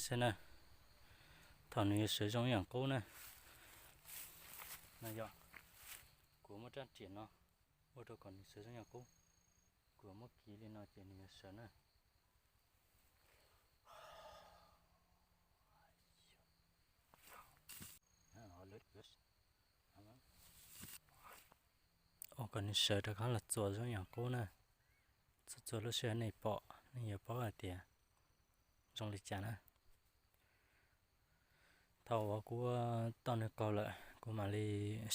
Saib na, thaum nws yuav sawv zoo ib yam qub na, no yog kuv muab rab riam no ua rau kom nws sawv zoo ib yam qub. Kuv muab kiv li no ces nws yuav sawv na. Ua kom nws sawv rov qab los txuas zoo ib yam qub na. Txuas txuas lub sij hawm nej pom nej yuav paub hais tias zoo li cas na. Thaum uas kuv toj nws qaug lawm kuv mam li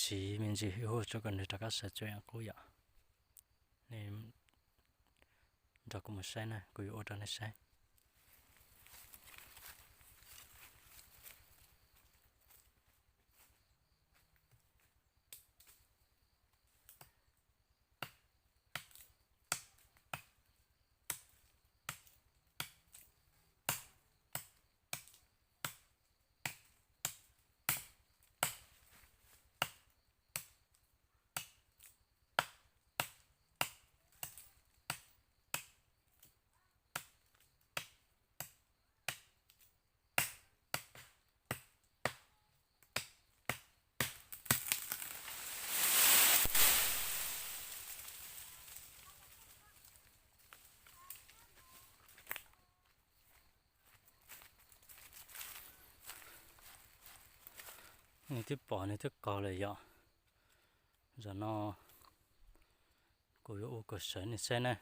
siv me ntsis hwj huam tso kom nws rov qab sawv tsees qub yom. Nej nrog kuv mus saib na, kuv yuav ua rau nej saib. Nws twb pom nws twb qaug lawm yom. Zaum no kuv yuav ua kom sawv nej saib na.